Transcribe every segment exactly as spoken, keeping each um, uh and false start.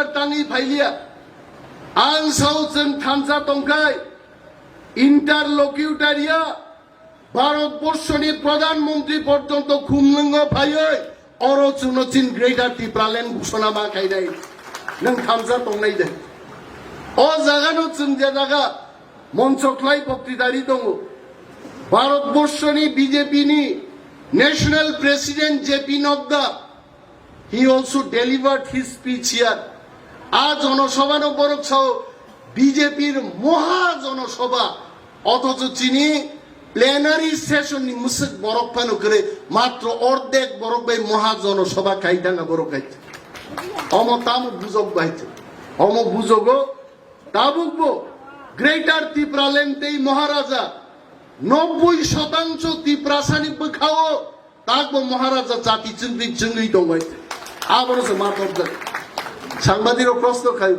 tangwi phailiya. Ang sao chwng thansa tongkhai, interlocutor ya, Bharat borshoni Pradhan Mantri porjonto khumlwngo phaiwi, oro chwngno chin Greater Tipraland ghoshona ma khainai. Nwng thansa tongnai de. O jagano chwng je jaga moncho khlai boktitari tongo. Bharat borshoni B J P ni National President J P Nadda, he also delivered his speech here. A jonosabhano borok sao B J P r moha jonosabha, othocho chini plenary session ni mwswk borok phano kwrwi, matro ordek borok bai moha jonosabha khai thanga borok hai. Omo tamo bujok bai. Omo bujogo tabukbo Greater Tipraland tei Maharaja nobboi shotangsho Tiprasani bwkhao takbo Maharaja chati chwngwi chwngwi tongbai. Abono se ma topjak. Sangbadirok proshno khai,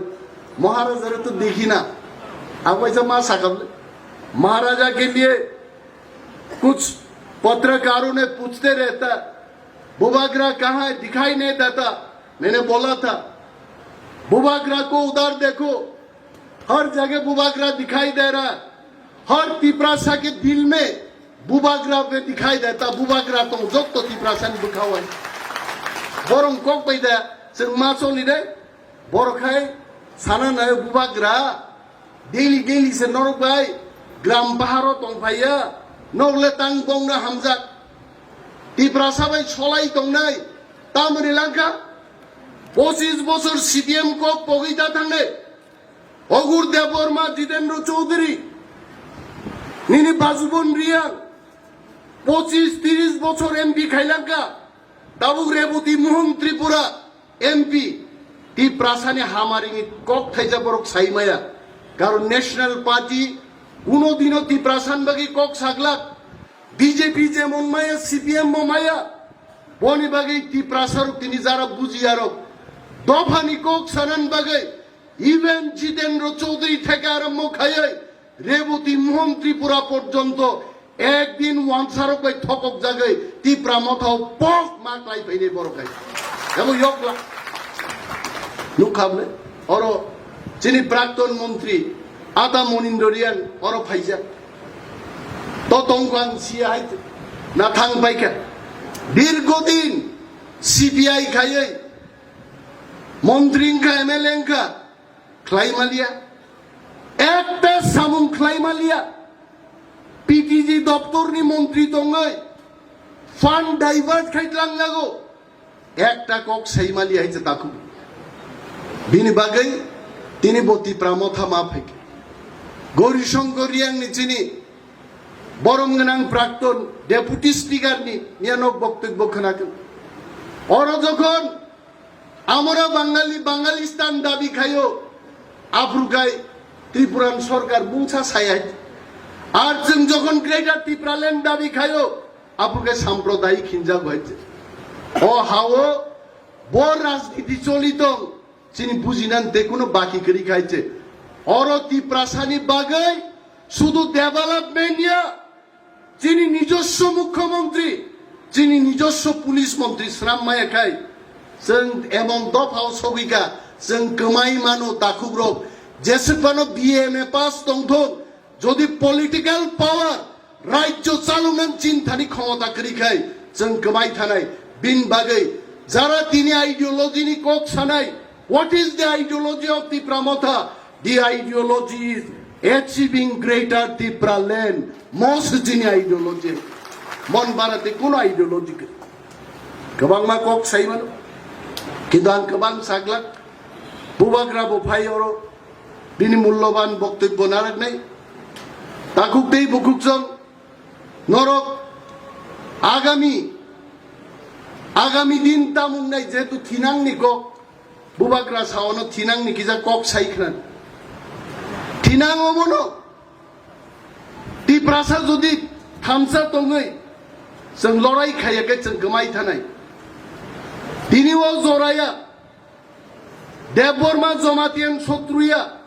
"Maharaja re to dekhi na." Aboisa ma sakam, "Maharaja ke liye kuch patrakaron ne puchte rehta, Bubagra kahan hai, dikhai nahi deta." Maine bola tha, "Bubagra ko udhar dekho." हर जगह बुबागरा दिखाई दे रहा है, हर तिपरासा के दिल में बुबागरा पे दिखाई देता, बुबागरा तो जब तो तिपरासा ने बुखा हुआ है। Borong kok bai da, chwng ma choli de, borok hai sana nai bubagra, daily daily se norok bai, gram paharo tong phaiya, nok le tang bong na hamjak. Tiprasa bai solai tongnai, tamoni langkha, pochis bosor C P M kok pogwi da thangnai. Ogur Debbarma, Jitendra Chaudhary, nini Bajubon Reang, pochis tiris bochor M P khailangkha, tabuk Reboti Mohon Tripura M P, Tiprasani hamaringni kok thaija borok saimaya. Karon National Party kuno dino Tiprasan bagwi kok saglak, B J P jemon maya, C P M bo maya, boni bagwi Tiprasarok tini jara bujiyarok dophani kok sanan bagwi Even Jitendra Chaudhary theke arombo khaiwi Reboti Mohon Tripura porjonto ekdin wansarok bai thokok jagwi Tipra Mothao pok ma klai phainai borok hai. Abo yokla. Nukha bole? Oro chini prakton montri Ata Monindorian oro phaijak. To tongkho ang siya hai na thang paikha. Dirgodin C P I khaiwi montri wngkha, M L A wngkha. Khlai maliya. Ekta samung khlai maliya. P T G doptorni montri tongwi fund divert khai tlang lago. Ekta kok sai maliya hai se takhuk. Bini bagwi tini bo Tipra Motha ma phaikha. Gauri Shankar Reangni chini borom gwnang prakton deputy speaker ni miya nok boktobbo khwnakhwng. Oro jokhon Amora Bangali, Bangalistan dabi khayo, aphuru khai Tripuran sorkar mungsa sayai. Ar chwng jokhon Greater Tipraland dabi khayo, aphuru khai sampradayik hinjak bai. O hao bo rajniti choli tong, chini bujinan te kuno baki kwrwi khai che. Oro Tiprasani bagwi sudu development ya, chini nijoswo mukhyamantri, chini nijoswo police montri swnam maya khai, chwng emon dophao sogwikha, chwng kwmai mano takhukrok, jeswk phano B A M A pass tongthok, jodi political power, rajyo chaloknani chinthani khomota kwrwi khai, chwng kwmai thanai, bini bagwi jara tini ideology ni kok sanai, what is the ideology of Tipra Motha? The ideology is achieving Greater Tipraland. Most jini ideology. Mon barate kuno ideology kwrwi. Kwbangma kok sai mano. Kintu ang kwbang saglak. Bubagra bo phai oro. Bini mulloban boktobbo naraknai. Takhuk tei bukhuk jong norok agami, agami din tamung nai jehetu thinangni kok. Bubagra saono thinangni kisa kok sai khna. Thinang omono Tiprasa jodi thansa tongwi chwng lorai khaiya khe chwng kwmai thanai. Tini o joraya Debbarma Jomatian sotruya,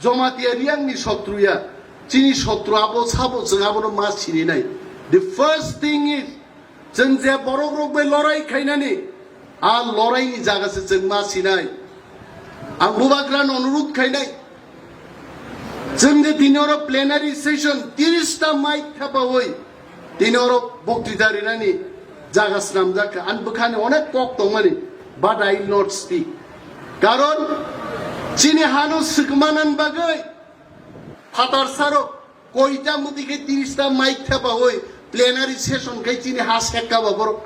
Jamatia Reangni sotruya, chini sotru abo sabo chwng abono ma sininai. The first thing is, chwng je borok rok bai lorai khainani, a lorai ni jaga se chwng ma sinai. Ang bubagrano onurudh khainai, chwng je tini oro plenary session tiris ta mic thepawi tini oro boktwita rinani jaga snamjak kha. Ani bwkhani onek kok tongmani, but I will not speak. Karon chini hano swkmanan bagwi phatar sarok koita muti khe tiris ta mic thepawi plenary session khai chini ha sekka ba borok.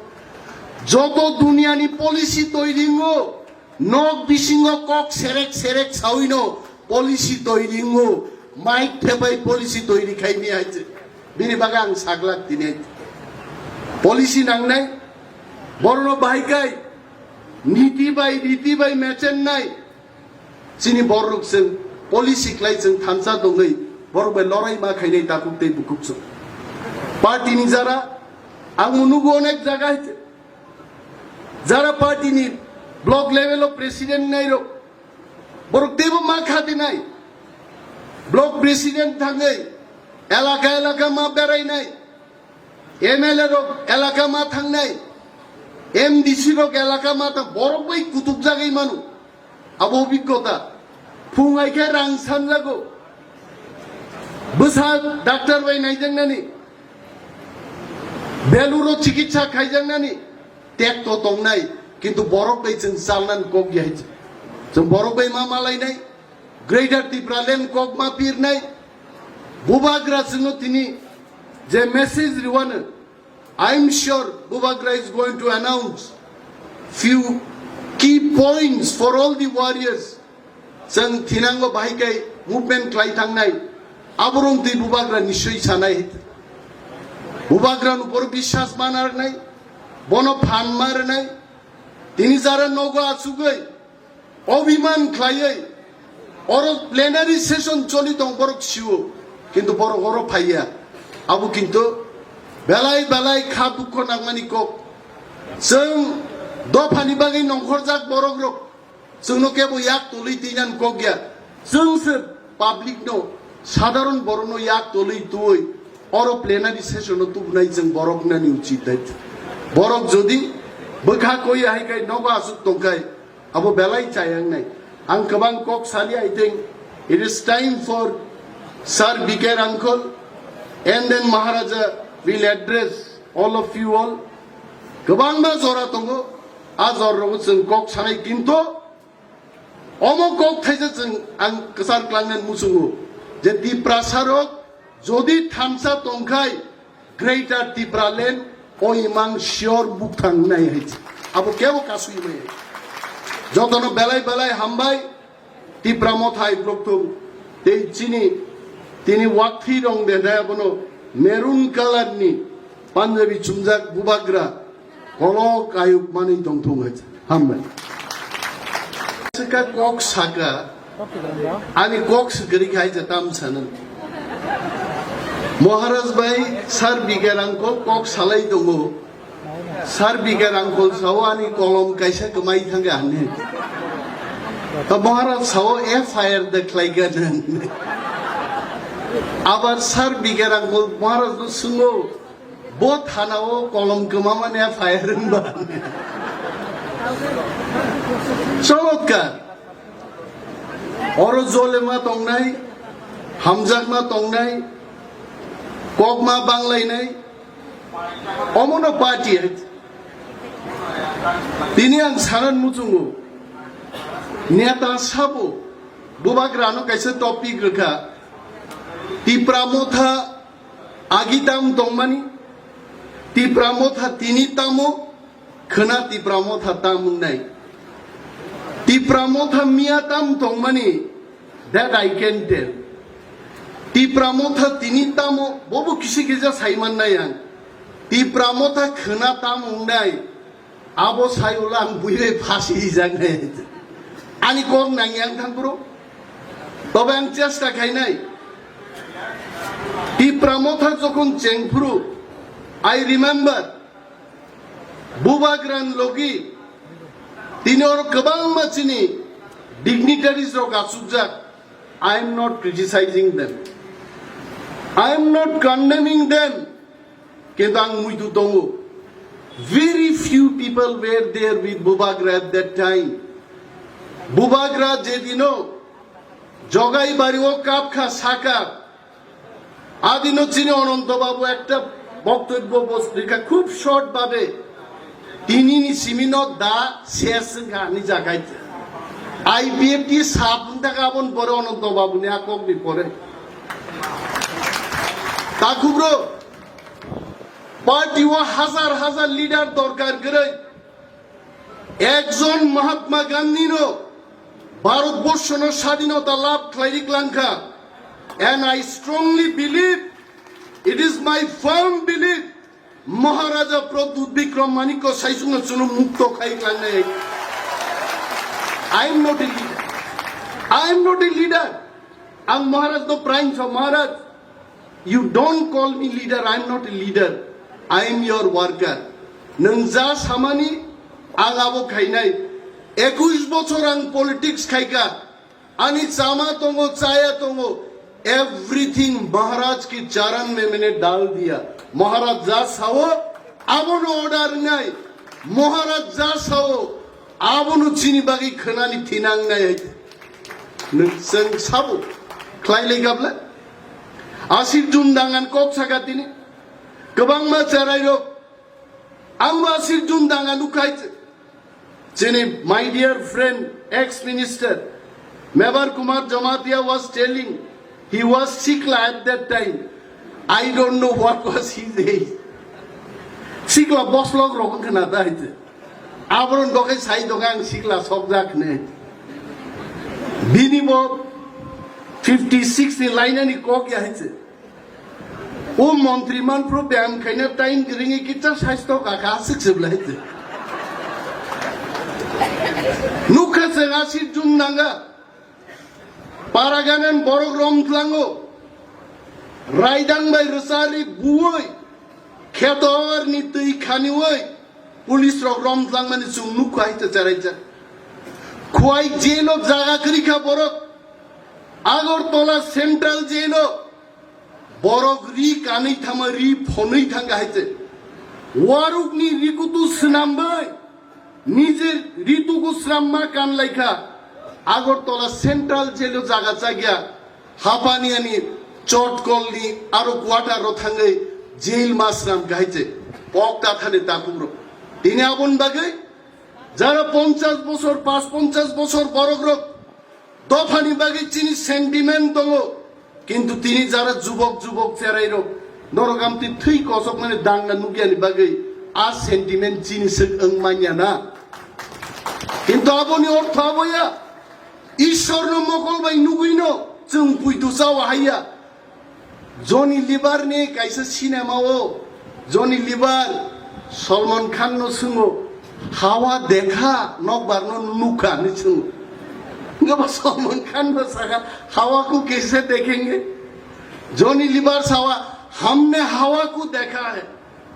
Joto duniyani policy toiringo, nok bisingo kok serek serek sawino policy toiringo, mic thepai policy toiri khai mi hai se. Bini bagwi ang saglak tini. Policy nangnai, borno bahai kai, niti bai, riti bai mechennai. Chini borok chwng policy khlai chwng thansa tongwi borok bai lorai ma khainai takhuk tei bukhuk chwng. Party ni jara ang nugo onek jaga hai chwng. Jara party ni block level o president nai rok borok teibo ma khati nai. Block president thangwi elaka elaka ma berai nai. M L A rok elaka ma thangnai, M D C rok elaka ma thang, borok bai kutuk jagwi mano. Abo obiggota. Phung hai khe rang sanjago. Bwsa doctor bai naijaknani, beluro chikitsa khaijaknani, tek to tongnai, kintu borok bai chwng chalnani kok ya hai. Chwng borok bai ma malainai, Greater Tipraland kok ma pirnai, bubagra chwngno tini je message riwano, I am sure Bubagra is going to announce few key points for all the warriors. Chwng thinango bahai kai movement khlai thangnai. Aborok twi Bubagra nischoi sanai. Bubagra no boro biswas ma narnai. Bono phan ma rwnai. Tini jara nogo achugwi Obhiman khlaiwi oro plenary session choli tong borok sio, kintu borok oro phaiya. Abo kintu belai belai kha dukho nangmani kok. Chwng dophani bagwi nongkhorjak borok rok, chwngno kebo yak tolwi twinan kok ya. Chwng se public no, sadharon borokno yak tolwi twi oro plenary session o tubunai chwng borok nani uchit dai. Borok jodi bwkha koi hai kai nogo aswk tongkhai, abo belai chayang nai. Ang kwbang kok sali, I think it is time for Sir B K Rangkhol and then Maharaja will address all of you all. Kwbangma jora tongo, a jora rogo chwng kok sanai, kintu omo kok thaisa chwng ang kwchar klangnani muchungo je Tiprasa rok jodi thansa tongkhai Greater Tipraland o imang sure bukthang nai hai. Abo kebo kasui mai. Jotono belai belai hambai. Tipra Motha hai bloktong tei chini tini wakthi rong de dai abono maroon color ni Punjabi chumjak bubagra. Kolok ayuk manwi tongthung hai. Hambai. Sika kok saka, ani kok sikiri khai je tam sanan. Maharaj bai Sir B K Rangkhol kok salai tongo. Sir B K Rangkhol sao ani kolom kaisa kwmai thangkha hwnwi. To Maharaj sao F I R de khlaikha nang. Abar Sir B K Rangkhol Maharaj no sungo. Bo thana o kolom kwmamani F I R wngba. Cholotkar. Oro jolema tongnai, hamjakma tongnai, kokma banglainai, omono party hai. Tini ang sanan muchungo, neta sabo, bubagrano kaisa topic rwkha, Tipra Motha agi tam tongmani, Tipra Motha tini tamo, khwna Tipra Motha tam wngnai. Tipra Motha miya tam tongmani, that I can tell. Tipra Motha tini tamo, bobo kisi kisa saiman nai ang. Tipra Motha khwna tam wngnai, abo sai ulo ang buibai phasi hijaknai. Ani kok nangya ang thang bro. Tobe ang chesta khainai. Tipra Motha jokhon chengphuru, I remember, Bubagrani logi tini oro kwbangma chini dignitaries rok achukjak. I am not criticizing them. I am not condemning them. Kintu ang muitu tongo. Very few people were there with Bubagra at that time. Bubagra jedino Jogai bari o kapkha saka, adino chini Ononto Babu ekta boktobbo bos rikha khub short babe, tinini simino da ses wngkha ani jagai. I P F T sap wngkha abon pore Ononto Babu ni akok ni pore. Takhubro party o hazar hazar leader dorkar kwrwi. Ekjon Mahatma Gandhi no Bharat Borsho no sadhinota labh khlai ri klangkha. And I strongly believe, it is my firm belief, Maharaja Pradyut Bikram Manikya Saichung no chwngno mukto khai klangnai. I am not a leader. I am not a leader. Ang Maharaj no praing so Maharaj. You don't call me leader, I am not a leader, I am your worker. Nwng ja samani ang abo khainai. Ekush bochor ang politics khaika, ani chama tongo, chaya tongo, everything Maharaj ki charan mein maine dal diya. Maharaj ja sao, abono order nai. Maharaj ja sao, abono chini bagwi khwnani thinang nai. Nwng chwng sabo khlai lai gabla. Asir Jun Dangan kok saka tini. Kwbangma cherai rok. Ang bo Asir Jun Danga nukhai. Chini my dear friend, ex minister Mebar Kumar Jamatia was telling, he was sikla at that time. I don't know what was his age. Sikla boslok rok wngkha na da hai. Abono dokai sai dokai ang sikla sokjak ne. Bini bo fifty six ni lainani kok ya hai se. O montri manpro beyam khaina time gringi kicha saisto kaka asik se blai se. Nukha se Asir Jun Danga. Paraganen borok romtlango. Raidang bai rwchari buoi. Khetor ni twi khanioi. Police rok romtlang mani chwng nukha hai te cherai cha. Khwai jail o jaga kwrwi kha borok. Agartala Central Jail o borok ri kanwi thangma ri phonwi thangkha hai te. Waruk ni rikutu swnambai. Nije rituku sramma kan laikha. Agartala Central Jail o jaga chagya. Hapani ani chot kolni aro quarter ro thangwi jail ma sram kahai che. Pok ta thani takhuk rok. Tini abon bagwi jara ponchas bosor, pas ponchas bosor borok rok dophani bagwi chini sentiment tongo. Kintu tini jara jubok jubok cherai rok norok amtwi thwi kosok mani dangna nukyani bagwi a sentiment chini swk wng manya na. Kintu aboni ortho aboya. Ishwar no mokol bai nugwi no chwng puitu chawa haiya. Johnny Lever ni kaisa cinema o Johnny Lever Salman Khan no swngo, "Hawa dekha, nokbar no nukha," ni swngo. Ngaba Salman Khan no saka, "Hawa ko kaise dekhenge?" Johnny Lever sawa, "Humne hawa ko dekha hai."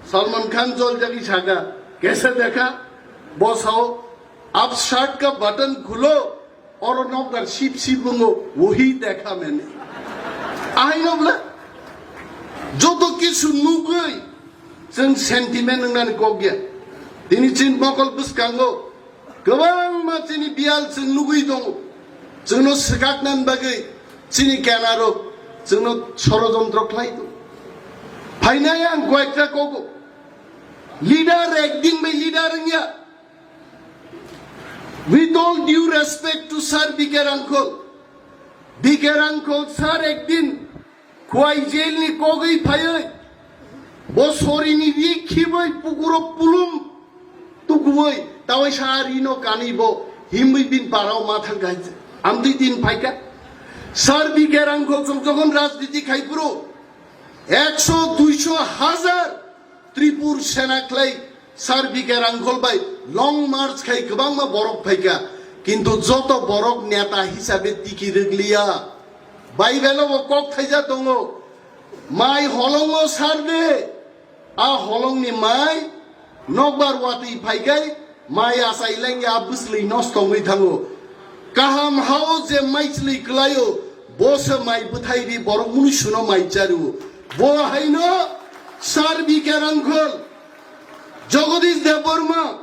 Salman Khan jol jagi saka, "Kaise dekha?" Bo sao, "Ab shirt ka button khulo." Oro nokbar sip sip wngo, "Wahi dekha maine." Ahaino bwle joto kisu nugwi chwng sentiment wngnani kok ya. Tini chini mokol bwskango kwbangma chini biyal chwng nugwi tongo. Chwngno swkaknani bagwi chini kenarok chwngno sorojontro khlai tongo. Phainai ang koyekta kogo. Leader ekdin bai leader wngya. With all due respect to Sir B K Rangkhol, B K Rangkhol sir ekdin Khwai jail ni kogwi phaiwi, bo sorini ri khibwi pukuro pulum tukubwi, tawai sa ri no kanwi bo himwi bin parao ma thang kahai se. Amtwi din phaikha. Sir B K Rangkhol chwng jokhon rajniti khai phuru, ekso, duiso, hazar Tripur sena khlai Sir B K Rangkhol bai long march khai kwbangma borok phaikha, kintu joto borok neta hisabe tiki rwgliya. Bible o bo kok thaija tongo, "Mai holongo sar de, a holongni mai nokbar watwi phaikai, mai achai lengya bwslwi nosto wngwi thango. Kaham hao je mai chlwi kwlaio, bo se mai bwthai ri borok munusuno mai chario." Bo haino Sir B K Rangkhol, Jagadish Debbarma,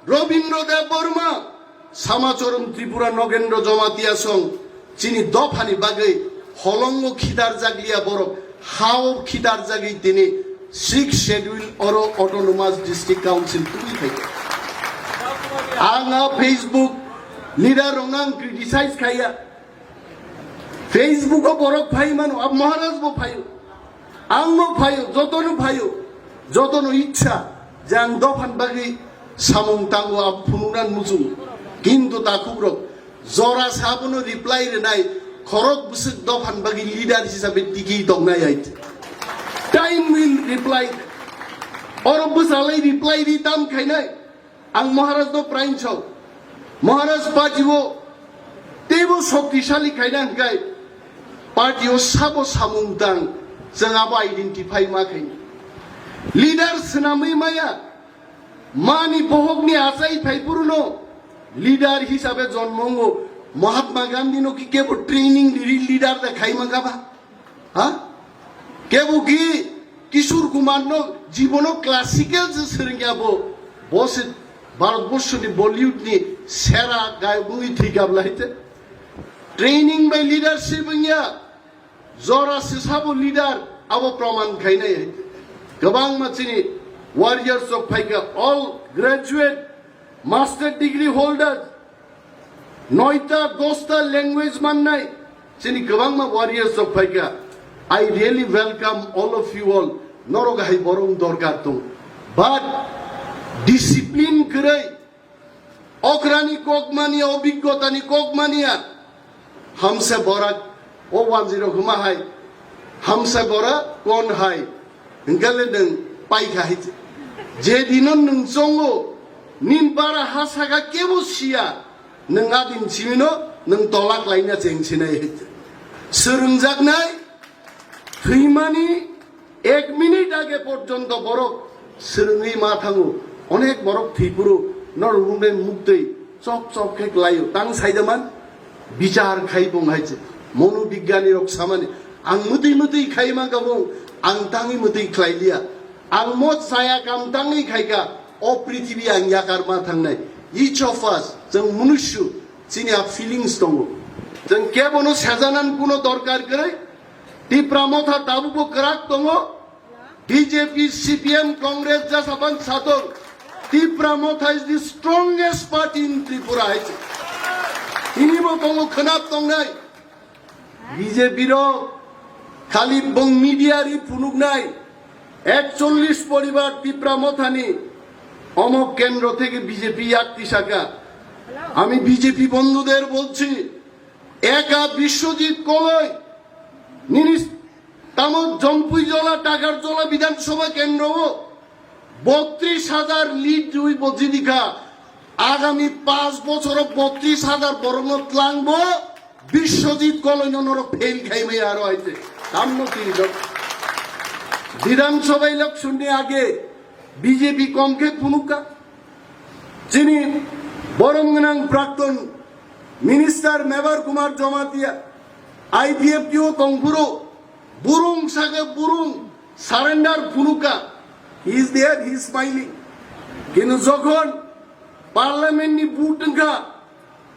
Rabindra Debbarma, Samachoron Tripura Nogendra Jamatia song chini dophani bagwi holongo khidarjakliya borok, hao khidarjagwi tini Sixth Schedule oro Autonomous District Council tubui phaikha. Ang a Facebook leader rokno ang criticize khaiya. Facebook o borok phai mano, ab Maharaj bo phaio, ang bo phaio, jotono phaio, jotono ichha je ang dophani bagwi samung tango, ab phunukna muchungo. Kintu takhukrok jora sabono reply rwnai, khorok bwswk dophani bagwi leader hisabe tiki tongnai ai. Time will reply. Oro bwsalai reply ri tam khainai. Ang Maharaj no prainchok. Maharaj party o teibo shoktisali khaina hwnkhe party o sabo samung tang chwng abo identify ma khaini. Leader swnamwi maya mani bohokni achai phaiphuru no leader hisabe jonmo wngo. Mahatma Gandhi no ki kebo training riri leader da khai mangkha ba? Ha? Kebo ki Kishore Kumar no jibono classical se swrwngya bo, bo se Bharat Borshoni Bollywood ni sera gayok wngwi thwikha bwlai te. Training bai leadership wngya, jora se sabo leader abo proman khainai hai te. Kwbangma chini warriors rok phaikha, all graduate, master degree holders, noita, dosta language mannai, chini kwbangma warriors rok phaikha. I really welcome all of you all. Norok hai borok dorkar tong. But discipline kwrwi, okrani kok mania, obiggotani kok mania, hamsa borak, o wanjwirok huma hai, hamsa borak kon hai. Hwnkhe le nwng paikha hai se. Je dino nwng chongo, nini bara ha saka kebo siya, nwng adin simino nwng tola klaina cheng sinai hai se. Swrwngjaknai thwimani ek minute age porjonto borok swrwngwi ma thango. Onek borok thwipuro norok wngbai muktwi chok chok khe klaio. Tang saidaman bichar khai bong hai se. Monobigyani rok samani ang mwtwi mwtwi khai mangka bong, ang tangwi mwtwi khlai liya. Ang mo chaya kam tangwi khaika, o prithibi ang yakar ma thangnai. Each of us, chwng munusyu, chini a feelings tongo. Chwng kebono sejanan kuno dorkar kwrwi. Tipra Motha tabukbo kwrak tongo. B J P, C P M, Congress, Jasabang Sadol, Tipra Motha is the strongest party in Tripura hai se. Tini bo tongo khwnap tongnai. B J P rok khali bong media ri phunuknai. Ekchollish poribar Tipra Mothani omok kendro theke B J P yakti saka. Ami B J P bondhuder bolchi, eka Biswajit Koloi, nini tamo Jampuijola, Takarjola Bidhan Sabha kendro o botris hajar lead rwi bojidikha. Agami panch bochoro botris hajar borokno tlangbo Biswajit Koloino norok fail khaimai aro aite. Tamno tini dok. Bidhan Sabha election ni age B J P kom khe phunukha. Chini borom gwnang Prakton Minister Mebar Kumar Jamatia, I P F T o tongphuru, burung sake burung surrender phunukha. He is there, he is smiling. Kintu jokhon Parliament ni vote wngkha,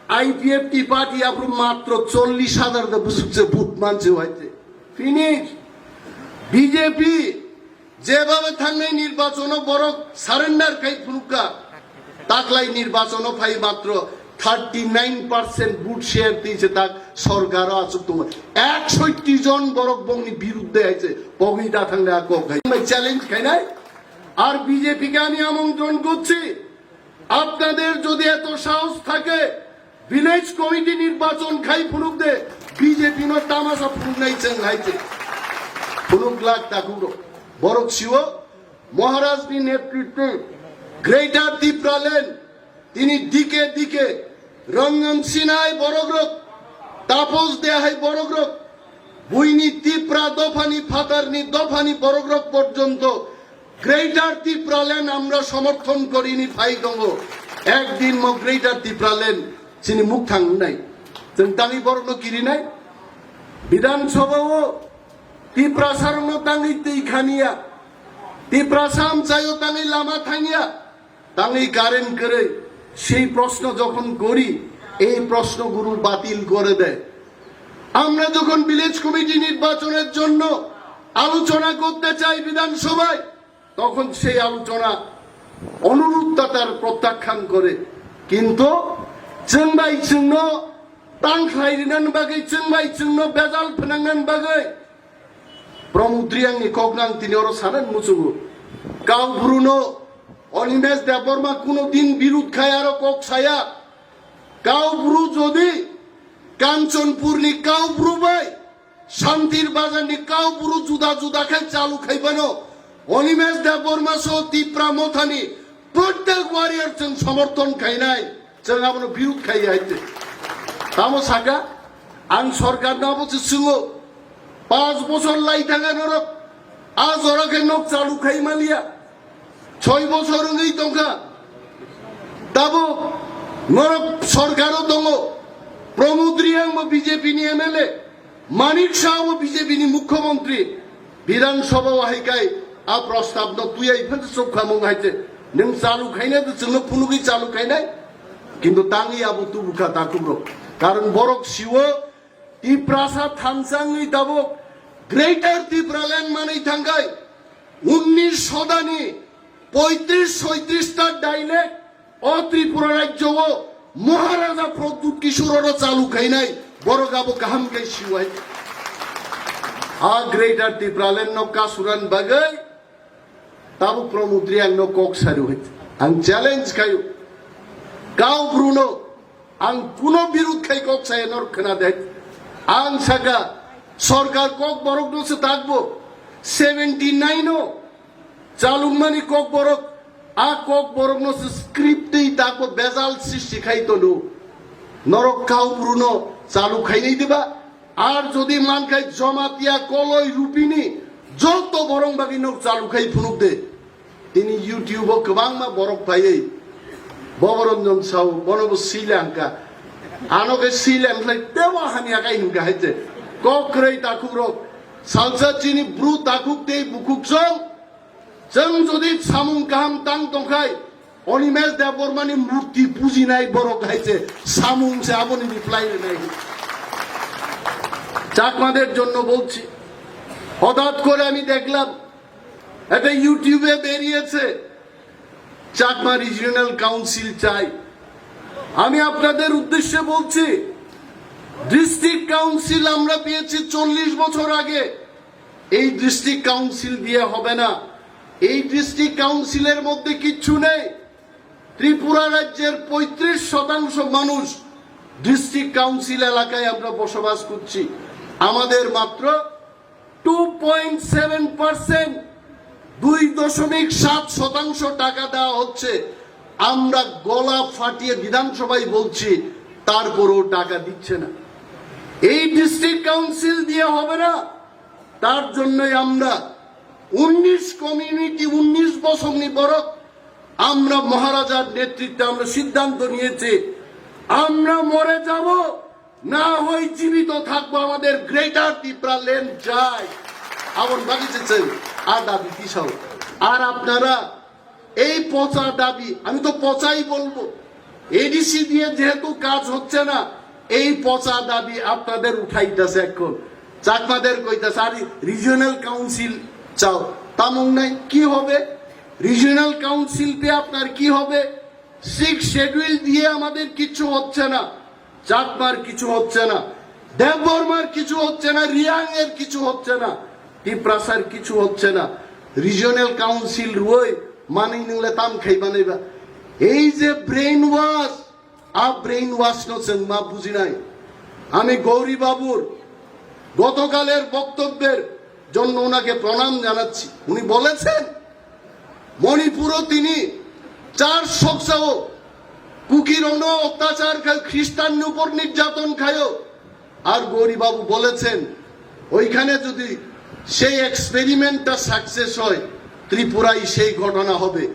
I P F T party aphuru matro chollish hajar da bwswk se vote manse hai te. Finish. B J P jebhabe thangnai nirbachono borok surrender khai phunukha. Taklai nirbachono phai matro thirty nine percent vote share twi se tak sorkaro achuk tongo. Eksotti jon borok bongni birudde hai se pogwi da thangnai a kok hai. Challenge khainai. Ar B J P ke ami among jon gocchi. Apnader jodi eto sahos thake, village committee nirbachon khai phunuk de, B J P no tamasa phunuknai chwng hai se. Phunuk glak takhuk rok. Borok siwo Maharaj ni netritwe Greater Tipraland tini dike dike Rangan Sinai borok rok, Tapos Dehai borok rok, buini Tipra dophani phatarni dophani borok rok porjonto Greater Tipraland amra somorthon korini phai tongo. Ekdin mo Greater Tipraland chini mukthang wngnai. Chwng tangwi borokno kirinai. Bidhan Sabha o Tiprasa rokno tangwi twi khaniya. Tiprasa amchaio tangwi lama thangya. Tangwi current kwrwi. সেই প্রশ্ন যখন করি, এই প্রশ্নগুলো বাতিল করে দেয়। আমরা যখন ভিলেজ কমিটি নির্বাচনের জন্য আলোচনা করতে চাই বিধানসভায়, তখন সেই আলোচনা অনুরোধটা তার প্রত্যাখ্যান করে। কিন্তু chwng bai chwngno tang khlai rinani bagwi, chwng bai chwngno bejal phnangnani bagwi Pramod Reangni kokno ang tini oro sanani muchungo. Kau Bruno Animesh Debbarma kuno din birud khai aro kok saya. Kau Bru jodi Kanchanpurni Kau Bru bai Shantir Bazarni Kau Bru juda juda khai chalu khaibano, Animesh Debbarma so Tipra Mothani prottek warrior chwng somorthon khainai, chwng abono birud khai hai te. Tamo saka, ang sorkarno abo se swngo, panch bochor lai thangkha norok, a jora khe nok chalu khai maliya, choi bochor wngwi tongkha, tabo norok sorkaro tongo, Pramod Reang bo B J P ni M L A, Manik Saha bo B J P ni mukhyamantri, Bidhan Sabha o hai kai a prostab no twi ai phan chuk khamung hai che. Nwng chalu khainai de chwngno phunugwi chalu khainai. Kintu tangwi abo tubu kha takhuk rok. Karon borok siwo Tiprasa thansa wngwi tabuk Greater Tipraland manwi thangkhai. Unnish shodani poitris soitris ta dialect o Tripura rajyo o Maharaja Pradyut Kishore oro chalu khainai, borok abo kaham khe siwai. A Greater Tipraland no kasuran bagwi tabuk Pramod Reang no kok saru hai. Ang challenge khayo. Kau Bruno ang kuno birud khai kok saya nor khna de. Ang saka sorkar kok borok no se takbo seventy nine o Chalungmani kokborok, a kokborokno se script tei takbo bejal sristi khai tono. Norok Kau Bruno chalu khainai diba? Ar jodi mankhai Jamatia, Koloi, Rupini joto borong bagwi nok chalu khai phunuk de. Tini YouTube o kwbangma borok phaiwi Boboranjan sao, bono bo sila hwnkha. Ano khe sila hwnkhlai tebo hamya kai hwnkha hai se. Kok kwrwi takhukrok. Salsa chini bru takhuk tei bukhuk song. Chwng jodi samung kaham tang tongkhai, Animesh Debbarmani murti pujinai borok hai se samung se aboni reply rinai. চাকমাদের জন্য বলছি, হঠাৎ করে আমি দেখলাম এটা YouTube-এ বেরিয়েছে, চাকমা রিজিওনাল কাউন্সিল চাই। আমি আপনাদের উদ্দেশ্যে বলছি, ডিস্ট্রিক্ট কাউন্সিল আমরা পেয়েছি চল্লিশ বছর আগে, এই ডিস্ট্রিক্ট কাউন্সিল দিয়ে হবে না। এই ডিস্ট্রিক্ট কাউন্সিলের মধ্যে কিচ্ছু নেই। ত্রিপুরা রাজ্যের পঁয়ত্রিশ শতাংশ মানুষ ডিস্ট্রিক্ট কাউন্সিল এলাকায় আমরা বসবাস করছি। আমাদের মাত্র টু পয়েন্ট সেভেন পার্সেন্ট, দুই দশমিক সাত শতাংশ টাকা দেওয়া হচ্ছে। আমরা গলা ফাটিয়ে বিধানসভায় বলছি, তারপরেও টাকা দিচ্ছে না। এই ডিস্ট্রিক্ট কাউন্সিল দিয়ে হবে না, তার জন্যই আমরা উনিশ কমিউনিটি, উনিশ বছর নি বরক আমরা মহারাজার নেতৃত্বে আমরা সিদ্ধান্ত নিয়েছি, আমরা মরে যাব, না হয় জীবিত থাকবো, আমাদের গ্রেটার ত্রিপুরা ল্যান্ড চাই। Aboni bagwi se chwng a dabi tisao. আর আপনারা এই পচা দাবি, আমি তো পচাই বলবো, এডিসি দিয়ে যেহেতু কাজ হচ্ছে না, এই পচা দাবি আপনাদের উঠাইতেছে এখন। চাকমাদের কইতাছে, "আরে রিজিওনাল কাউন্সিল চাও, তামুং নাই, কি হবে? রিজিওনাল কাউন্সিল পেয়ে আপনার কি হবে? সিক্স শিডিউল দিয়ে আমাদের কিছু হচ্ছে না, চাকমার কিছু হচ্ছে না, দেববর্মার কিছু হচ্ছে না, রিয়াং এর কিছু হচ্ছে না, তিপ্রাসার কিছু হচ্ছে না, রিজিওনাল কাউন্সিল রুই মানি নিলে তাম খাইবা নাইবা।" এই যে ব্রেইন ওয়াশ, আ ব্রেইন ওয়াশ নো চোংমা বুঝি নাই। আমি গৌরী বাবুর গতকালের বক্তব্যের জন্য ওনাকে প্রণাম জানাচ্ছি। উনি বলেছেন, মণিপুরও তিনি চার্চ সংস্থাও কুকির অত্যাচার খায়, খ্রিস্টান উপর নির্যাতন খায়। আর গৌরী বাবু বলেছেন, ওইখানে যদি সেই এক্সপেরিমেন্টটা সাকসেস হয়, ত্রিপুরায় সেই ঘটনা হবে।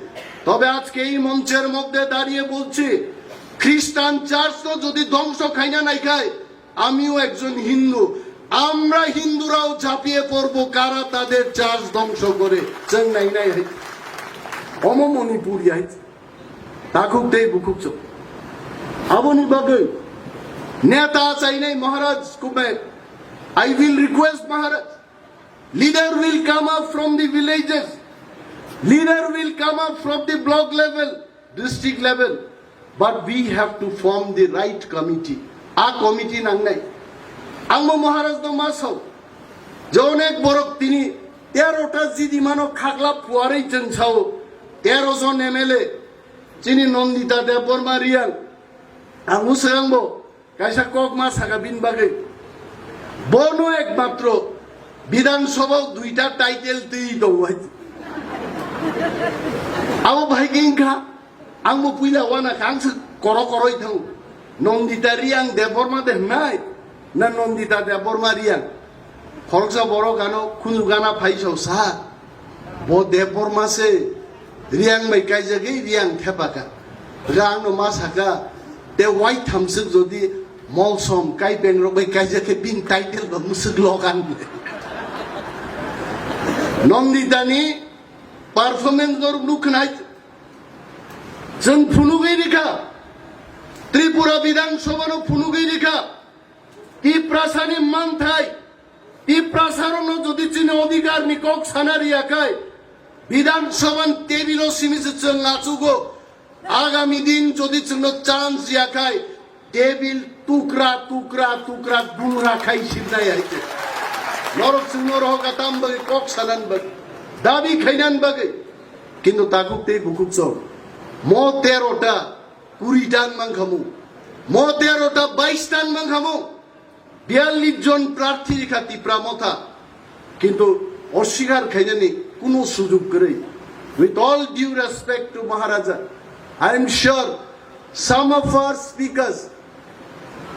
তবে আজকে এই মঞ্চের মধ্যে দাঁড়িয়ে বলছি, খ্রিস্টান চার্চ তো যদি ধ্বংস খায় না নাই খায়, আমিও একজন হিন্দু, আমরা হিন্দুরাও ঝাঁপিয়ে পড়বো কারা তাদের চার্চ ধ্বংস করে। চেন্নাই নাই, হ্যাঁ। অম মণিপুর, হ্যাঁ। তাকুক দেই বুকুক চোখ। Aboni bagwi neta chainai Maharaj Kumer, I will request Maharaj, leader will come up from the villages, leader will come up from the block level, district level, but we have to form the right committee. A committee nangnai. Ang bo Maharaj no ma sao, je onek borok tini tero ta jidi mano khagla puarei chwng sao, tero jon M L A, chini Nandita Debbarma Reang, ang bo swrang bo, kaisa kok ma saka bini bagwi. Bono ekmatro Bidhan Sabha o duita title twi tongo hai. Abo bahai khe wngkha, ang bo puila wana kha, ang se koro koroi thango. Nandita Reang Debbarma de hnai, na Nandita Debbarma Reang? Khoroksa borok ano khunju gana phai sao sa. Bo Debbarma se Reang bai kaijagwi Reang thepaka. Ga ang no ma saka, te wai thamswk jodi Molsom Kaipeng rok bai kaijak khe bini title ba mwswk logan. Nandita ni performance norok nukhnai. Chwng phunugwi rikha. Tripura Bidhan Sabha no phunugwi rikha. Tiprasani manthai, Tiprasarokno jodi chini odhikarni kok sana riya khai, Bidhan Sabhan table o simi se chwng achugo. Agami din jodi chwngno chance riya khai, table tukra, tukra, tukra, dungra khai sibnai hai khe. Norok chwngno rohoka tam bagwi kok sanan bagwi, dabi khainan bagwi. Kintu takhuk tei bukhuk chwng mo tero ta, kuri ta wng mankha mung. Mo tero ta, bais ta wng mankha mung. Biyallis jon prarthi rikha Tipra Motha, kintu oswikar khainani kunu sujug kwrwi. With all due respect to Maharaja, I am sure some of our speakers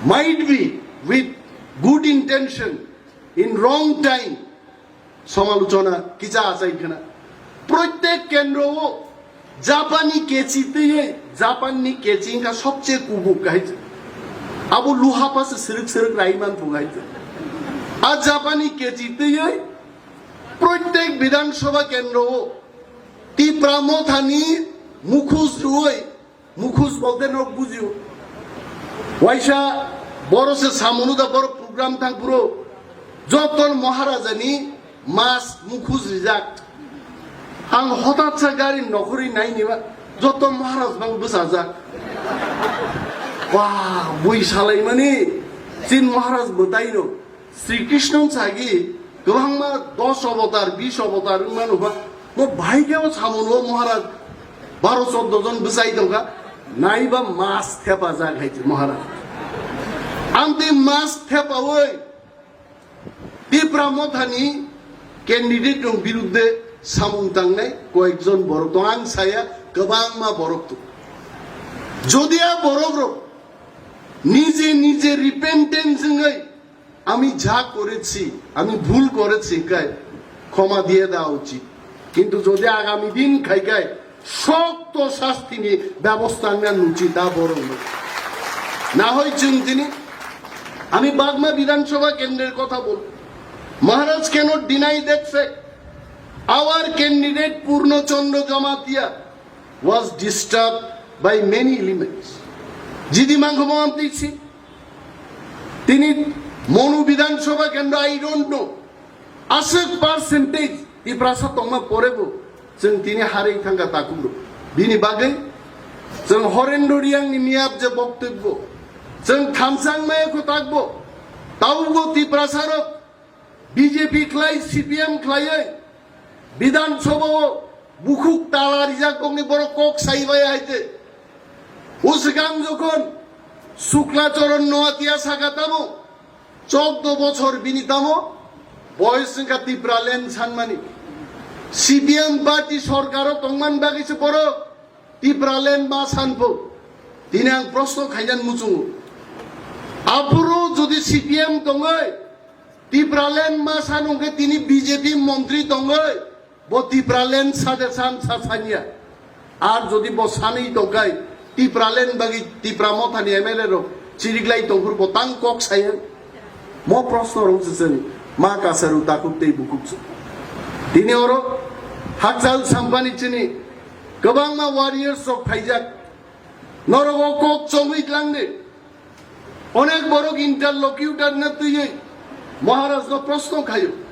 might be with good intention in wrong time somalochona kisa achai khna. Protek kendro o Japani kechi twiwi, Japanni kechi wngkha sobche kubuk hai se. Abo luha pase srwk srwk rai man phung hai se. A Japani kechi twiwi protek Bidhan Sabha kendro o Tipra Mothani mukhus rwui, mukhus bolte nok bujio. Waisa boro se samunu da boro program thang puro joton Maharajani mas mukhus rijak. Ang hotat sa gari nokhori nai niba joton Maharaj bang bwsajak. Wah, bui salai mani chin Maharaj bwtai no. Sri Krishna sagi kwbangma dos avatar, bis avatar wngmano ba, bo bahai khe o samung o Maharaj baro choddo jon bwchai tongkha, naiba mas thepajak hai se Maharaj. Amtwi mas thepaui Tipra Mothani candidate rok birudde samung tangnai koyekjon borok tong, ang saya kwbangma borok tong. Jodi a borok rok nije nije repentance wngwi আমি যা করেছি, আমি ভুল করেছি, তাই ক্ষমা দিয়ে দেওয়া উচিত। কিন্তু যদি আগামী দিন খাইকায় শক্ত শাস্তি নিয়ে ব্যবস্থা নেওয়া উচিত, তা বরং নয়। না হয় চিন্তিনি, আমি বাগমা বিধানসভা কেন্দ্রের কথা বলব। Maharaj cannot deny that fact. Our candidate Purno Chandra Jamatia was disturbed by many elements. Jidi mangkho mo amtwi si. Tini Monu Bidhan Sabha Kendro, I don't know. Aswk percentage Tiprasa tongma porebo chwng tini harwi thangkha takhukro. Bini bagwi chwng Horendro Reangni miyap je boktobbo, chwng thamsang maya kho takbo. Tabukbo Tiprasarok B J P khlai, C P M khlaiwi Bidhan Sabha o bukhuk tala rijak tongni borok kok sai bai hai te. O swkang jokhon Shukla Charan Noatia saka tamo, chordo bochor bini tamo boyos wngkha Tipraland sanmani. C P M party sorkaro tongman bagwi se borok Tipraland ma sanpho? Tini ang proshno khaijan muchungo. Aphuru jodi C P M tongwi Tipraland ma san hwnkhe tini B J P montri tongwi bo Tipraland sade san sa sanya. Ar jodi bo sanwi tongkhai Tipraland bagwi Tipra Mothani M L A rok chiriklai tongphuru bo tang kok saya. Mo proshno rok se chwng ma kasaru takhuk tei bukhuk se. Tini oro hakchal sampani chini kwbangma warriors rok phaijak. Norok o kok chongwi tlang de. Onek borok interlocutor no twiwi Maharaj no prosno khaio.